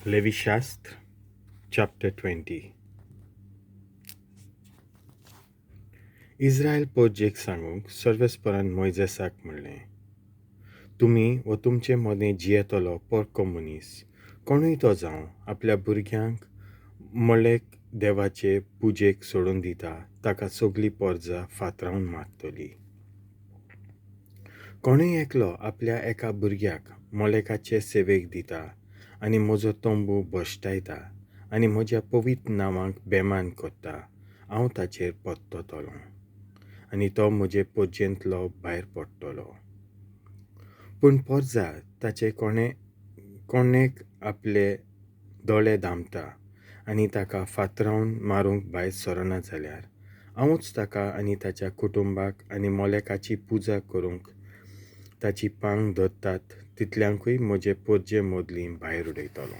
लेवीशास्त्र chapter 20. Israel पोरजेक सांगूंक सर्वेस्परान मोयजेसाक म्हणलें, तुमी वो तुमचे मदें जियेतलो परको मनीस कोणूय तो जावं आपल्या भुरग्यांक मळेक देवाचे पुजेक सोडून दिता ताका सगली पोरजा फातरावन मारतली. कोणूय एकलो आपल्या एका भुरग्याक मोलेकाचे सेवेक दिता आनी म्हजो तंबू भश्टायता आनी म्हज्या पवित्र नांवाक बेमान करता, हांव ताचेर परततलो आनी तो म्हजे पोरजेंतलो भायर पडटलो. पूण पोरजा ताचे कोणेक आपले दोळे दामता आनी ताका फातरावन मारूंक भायर सरना जाल्यार हांवूच ताका आनी ताच्या कुटुंबाक आनी मोलेकाची पुजा करूंक ताची पांग धरतात तितल्यांकूय म्हजे पोरजे मदलीं भायर उडयतलो.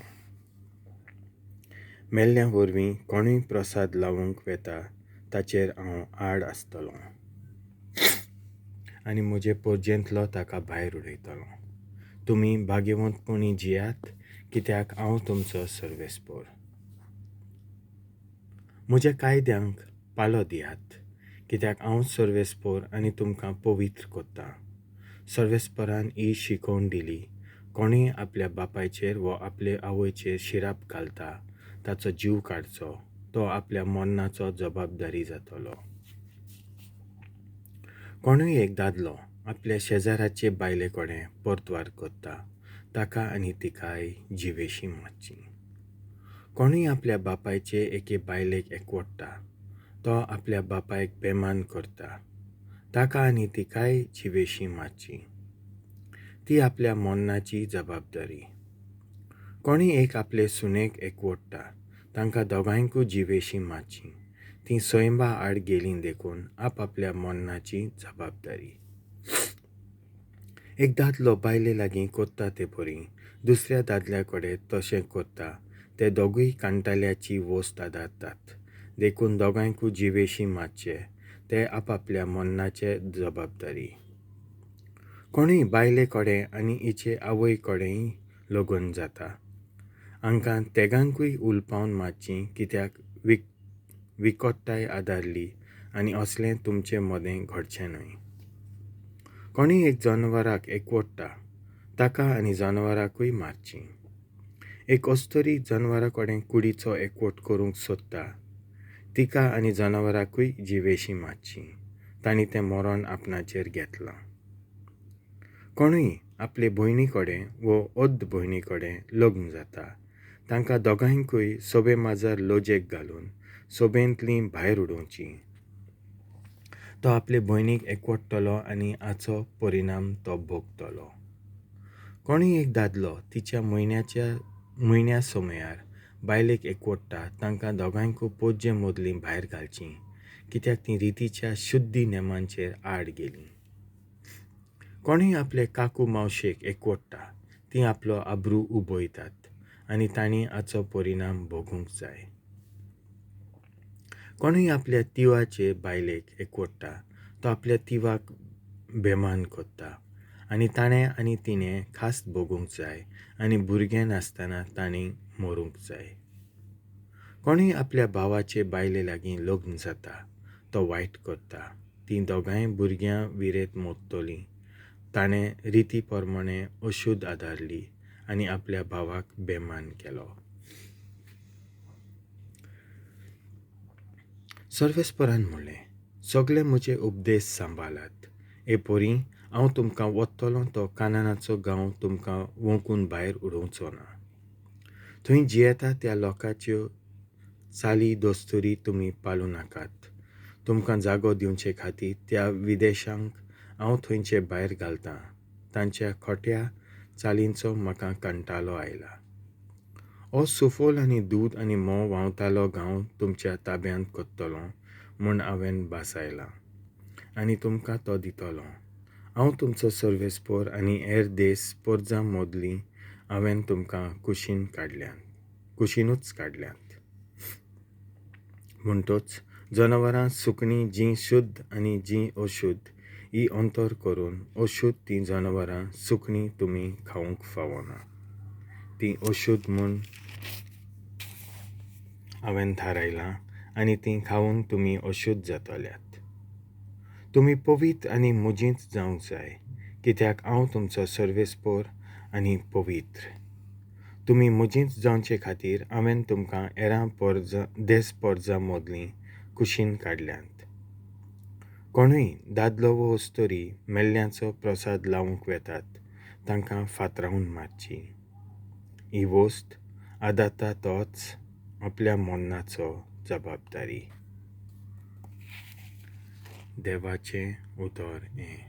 मेल्ल्या वरवीं कोणूय प्रसाद लावूंक वेता ताचेर हांव आड आसतलो आनी म्हजे पोरजेंतलो ताका भायर उडयतलो. तुमी भाग्यवंतपणी जियात, कित्याक हांव तुमचो सर्वेस्पोर. म्हज्या कायद्यांक पालो दियात, कित्याक हांव सर्वेस्पोर आनी तुमकां पवित्र करता. सर्वेस्परान ही शिकोवण दिली, कोणूय आपल्या बापायचेर वो आपले आवयचेर शिराप घालता ताचो जीव काडचो, तो आपल्या मरणाचो जबाबदारी जातलो. कोणूय एक दादलो आपल्या शेजाराचे बायले कडेन परतवार करता ताका आनी तिकाय जिवेशी मारची. कोणूय आपल्या बापायचे एके बायलेक एकवटता तो आपल्या बापायक बेमान करता, ताका आनी तिकाय जिवेशी मारची. ती आपल्या मरणाची जबाबदारी. कोणूय एक आपले सुनेक एकवटता तांकां दोगांयकूय जिवेशी मारची. तीं सैंबा आड गेलीं देखून आपआपल्या मरणाची जबाबदारी. एक दादलो बायले लागीं करता ते परी दुसऱ्या दादल्या कडेन तशें करता, ते दोगूय कांटाल्याची वस्त आदारतात, देखून दोगांयकूय जिवेशी मारचे, ते आपआपल्या मरणाचे जबाबदारी. कोणूय बायले कडेन आनी हिचे आवय कडेनय लग्न जाता, हांकां तेगांकूय उलपावन मारची, कित्याक विकटताय आदारली आनी असलें तुमचे मदें घडचें न्हय. कोणूय एक जनावराक एकवटता ताका आनी जनावराकूय मारची. एक अस्तुरी जनावरा कडेन कुडीचो एकवट करूंक सोदता तिका आनी जनावराकूय जिवेशी मारची, तांणी तें मरण आपणाचेर घेतलां. कोणूय आपले भयणी कडेन वो अर्द भयणी कडेन लग्न जाता तांकां दोगांयकूय सोबे माजार लजेक घालून सोबेंतलीं भायर उडोवची. तो आपले भयणीक एकवटतलो आनी हाचो परिणाम तो भोगतलो. कोणूय एक दादलो तिच्या म्हयन्या समयार बायलेक एकवटता तांकां दोगांयकूय पोरजे मदलीं भायर घालचीं, कित्याक तीं रितीच्या शुद्धी नेमांचेर आड गेलीं. कोणूय आपले काकू मावशेक एकवटता तीं आपलो आब्रू उबयतात आनी तांणी हाचो परिणाम भोगूंक जाय. कोणूय आपल्या तिवाचे बायलेक एकवटता तो आपल्या तिवाक बेमान करता आनी ताणें आनी तिणें खास भोगूंक जाय आनी भुरगें नासतना तांणी मरूंक जाय. कोणूय आपल्या भावाचे बायले लागीं लग्न जाता तो वायट करता, तीं दोगांय भुरग्यां विरेत मरतलीं. ताणें रिती प्रमाणें अशुद्ध आदारली आनी आपल्या भावाक बेमान केलो. सर्वेस्परान म्हणलें, सगळे म्हजे उपदेश सांबाळात, हे परी हांव तुमकां वतलो तो कानानाचो गांव तुमकां वोंकून भायर उडोवचो ना. थंय जियेता त्या लोकांच्यो चाली दस्तुरी तुमी पाळूं नाकात. तुमकां जागो दिवचे खातीर त्या विदेशांक हांव थंयचे भायर घालतां, तांच्या खोट्या चालींचो म्हाका कंटाळो आयला. हो सुफल आनी दूद आनी म्होंव व्हांवतालो गांव तुमच्या ताब्यांत करतलो म्हूण हांवें भासायलां आनी तुमकां तो दितलो. हांव तुमचो सर्वेस्पोर आनी हेर देश पोरजां मदलीं हांवें तुमकां कुशीनूच काडल्यांत. म्हणटच जनावरां सुकणीं जीं शुद्ध आनी जीं अशुद्ध ही अंतर करून अशुद्ध तीं जनावरां सुकणीं तुमी खावंक फावना, तीं अशुद्ध म्हूण हांवें थारायलां आनी तीं खावन तुमी अशुद्ध जातल्यात. तुमी पवित्र आनी म्हजींच जावंक जाय, कित्याक हांव तुमचो सर्वेस्पोर आनी पवित्र. तुमी म्हजींच जावचे खातीर हांवें तुमकां हेरां पोरजा देस पोरजां मदलीं कुशीन काडल्यांत. कोणूय दादलो वो अस्तुरी मेल्ल्यांचो प्रसाद लावंक वेतात तांकां फातरावन मारची. ही वस्त आदारता तोच आपल्या मरणाचो जबाबदारी. देवाचें उतर हें.